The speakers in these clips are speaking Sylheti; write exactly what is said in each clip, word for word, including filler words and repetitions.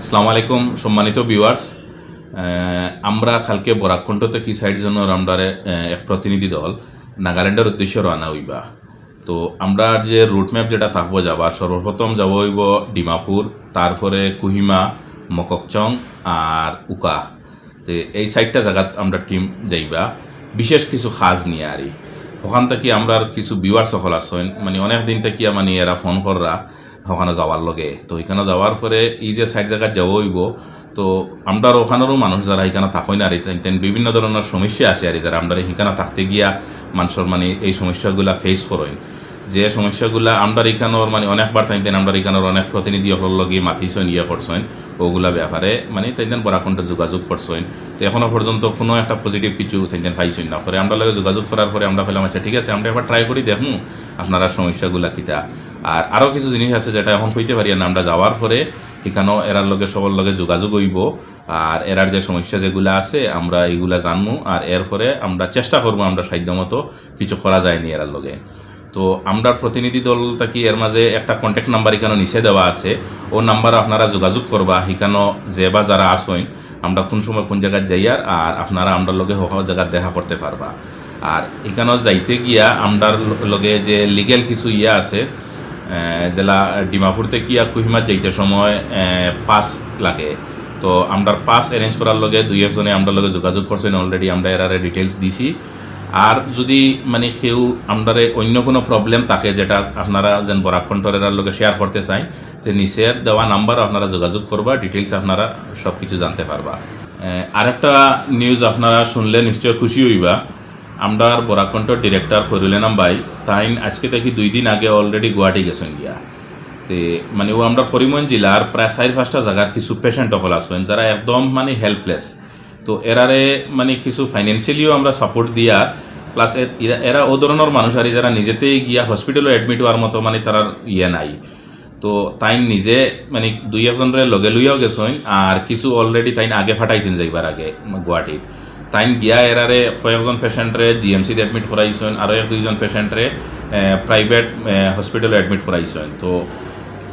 আসসালামু আলাইকুম সম্মানিত ভিউয়ার্স। আমরা কালকে বরাক কণ্ঠ থাকি ষাইট জনর আমরার এক প্রতিনিধি দল নাগাল্যান্ডর উদ্দেশ্যে রওনা অইবা। তো আমরার যে রুট ম্যাপ যেটা থাকবো যাবার, সর্বপ্রথম যাওয়া অইবো ডিমাপুর, তারপরে কোহিমা, মককচং আর উকা। তো এই চাইরটা জাগাত আমরার টিম যাইবা বিশেষ কিছু কাজ নিয়া আরি। অখান থাকি আমরার কিছু ভিউয়ার্স অকল আছইন, মানে অনেক দিন থাকিয়া মানে এরা ফোন কররা অখানো যাওয়ার লগে। তো অখানো যাওয়ার পরে ই যে ষাইট জাগাত যাওয়া অইবো, তো আমরার অখানোরও মানুষ যারা অখানো থাকইন আরি, তাইন তাইন বিভিন্ন ধরনর সমস্যা আছে আরি, যারা আমরার অখানো থাকতে গিয়া মানষর মানে এই সমস্যাগুলা ফেস করইন। যে সমস্যাগুলা আমরার অখানোর মানে অনেকবার তাইন তাইন আমরার অখানোর অনেক প্রতিনিধি অকলর লগে মাতিছইন, ইয়ে করছইন, অগুলা ব্যাপারে মানে তাইন তাইন বরাক কণ্ঠে যোগাযোগ করছইন। তো অখনো পর্যন্ত কুনু একটা পজিটিভ কিছু তাইন তাইন পাইছইন না। পরে আমরার লগে যোগাযোগ করার পরে আমরা কইলাম, "আচ্ছা ঠিক আছে, আমরা একবার ট্রাই করি দেখমু আপনারার সমস্যাগুলা কিতা।" আর আরও কিছু জিনিস আছে যেটা অখন কইতে পারি না, আমরা যাওয়ার পরে অখানো এরার লগে সবর লগে যোগাযোগ অইবো। আর এরার যে সমস্যা যেগুলা আছে আমরা ইগুলা জানমু, আর এরপরে আমরা চেষ্টা করমু আমরা সাধ্য মতো কিছু করা যায়নি এরার লগে। তো আমরার প্রতিনিধি দল থাকি এর মাঝে একটা কন্ট্যাক্ট নাম্বার অখানো নিচে দেওয়া আছে, অউ নাম্বারো আপনারা যোগাযোগ করবা। অখানো যে বা যারা আছইন, আমরা কুন সময় কুন জাগাত যাইয়ার, আর আপনারা আমরার লগে হকল জাগাত দেখা করতে পারবা। আর অখানো যাইতে গিয়া আমরার ল-, লগে যে লিগ্যাল কিছু ইয়া আছে, আহ, যেলা ডিমাপুর থাকিয়া কোহিমাত যাইতে সময়, আহ, পাস লাগে। তো আমরার পাস অ্যারেঞ্জ করার লগে দুই একজনে আমরার লগে যোগাযোগ করছইন, অলরেডি আমরা এরারে ডিটেইলস দিছি। আর যদি মানে কেউ আমরারে অন্য কুনু প্রবলেম থাকে যেটা আপনারা যেন বরাক কণ্ঠর এরার লগে শেয়ার করতে চাইন, তে নিচের দেওয়া নাম্বারো আপনারা যোগাযোগ করবা, ডিটেইলস আপনারা সব কিছু জানতে পারবা। আহ, আরেকটা নিউজ আপনারা শুনলে নিশ্চয় খুশি অইবা। আমরার বরাক কণ্ঠর ডিরেক্টর খয়রুল এনাম ভাই, তাইন আজকে থাকি দুই দিন আগে অলরেডি গুয়াহাটি গেছইন গিয়া। তে মানে অউ আমরার করিমগঞ্জ জেলার প্রায় চাইর পাঁচটা জাগার কিছু পেশেন্ট অকল আছইন যারা একদম মানে হেল্পলেস। তো এরারে মানে কিছু ফাইন্যান্সিয়ালিও আমরা সাপোর্ট দিয়ার, প্লাস এরা অউ ধরনর মানুষ আরি যারা নিজেতেই গিয়া হসপিটালো অ্যাডমিট অওয়ার মতো মানে তারার ইয়ে নাই। তো তাইন নিজে মানে দুই একজনরে লগে লইয়াও গেছইন, আর কিছু অলরেডি তাইন আগে পাঠাইছইন যাইবার আগে গুয়াহাটিত। তাইন গিয়া এরারে কয়েকজন পেশেন্টরে জিএমসিত অ্যাডমিট করাইছইন, আরও এক দুইজন পেশেন্টরে, আহ, প্রাইভেট, আহ, হসপিটালো অ্যাডমিট করাইছইন। তো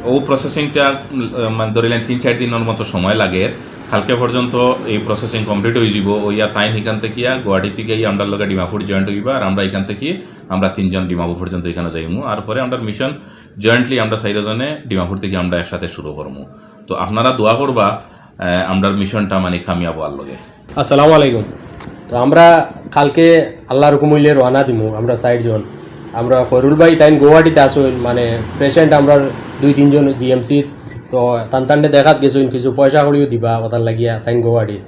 অউ প্রসেসিংটা, উম, মানে ধরিলাইন তিন চাইর দিনর মতো সময় লাগের। কালকে পর্যন্ত এই প্রসেসিং কমপ্লিট অইযিবো। অইয়া তাইন অখান থাকিয়া গুয়াহাটি থাকি আমরার লগে ডিমাপুর জয়েন্ট অইবা, আর আমরা অখান থাকি আমরা তিনজন ডিমাপুর পর্যন্ত অখানো যাইমু। আর পরে আমরার মিশন জয়েন্টলি আমরা চাইরজনে ডিমাপুর থাকি আমরা একসাথে শুরু করমু। তো আপনারা দোয়া করবা, আহ, আমরার মিশনটা মানে কামিয়াব অওয়ার লগে। আসসালামু আলাইকুম। তো আমরা কালকে আল্লাহর হুকুম অইলে রওয়ানা দিমু, আমরা ষাইট জন। আমরা খয়রুল ভাই তাইন গুয়াহাটিত আছইন, মানে পেশেন্ট আমরার দুই তিনজন জিএমসিত। তো তান তানরে দেখাত গেছইন, কিছু পয়সা কড়িও দিবা অতার লাগিয়া তাইন গুয়াহাটিত।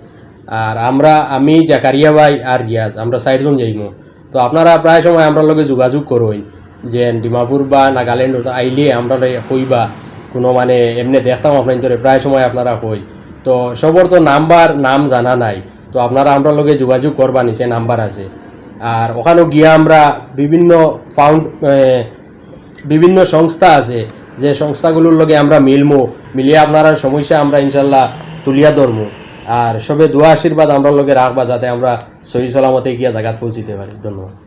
আর আমরা, আমি, জাকারিয়া ভাই আর রিয়াজ, আমরা ষাইট জন যাইমু। তো আপনারা প্রায় সময় আমরার লগে যোগাযোগ করইন, যে ডিমাপুর বা নাগাল্যান্ড আইলে আমরারে কইবা, কুনু মানে এমনে দেখতাম আপনাইনতরে, প্রায় সময় আপনারা কইন। তো সবর তো নাম্বার, নাম জানা নাই, তো আপনারা আমরার লগে যোগাযোগ করবা, নিচে নাম্বার আছে। আর অখানো গিয়া আমরা বিভিন্ন ফাউন্ড-, এ, বিভিন্ন সংস্থা আছে, যে সংস্থাগুলোর লগে আমরা মিলমু, মিলিয়া আপনারার সমস্যা আমরা ইনশাল্লাহ তুলিয়া ধরমু। আর সবে দোয়া আশীর্বাদ আমরার লগে রাখবা, যাতে আমরা সহি সালামতে গিয়া জাগাত পৌঁছিতে পারি। ধন্যবাদ।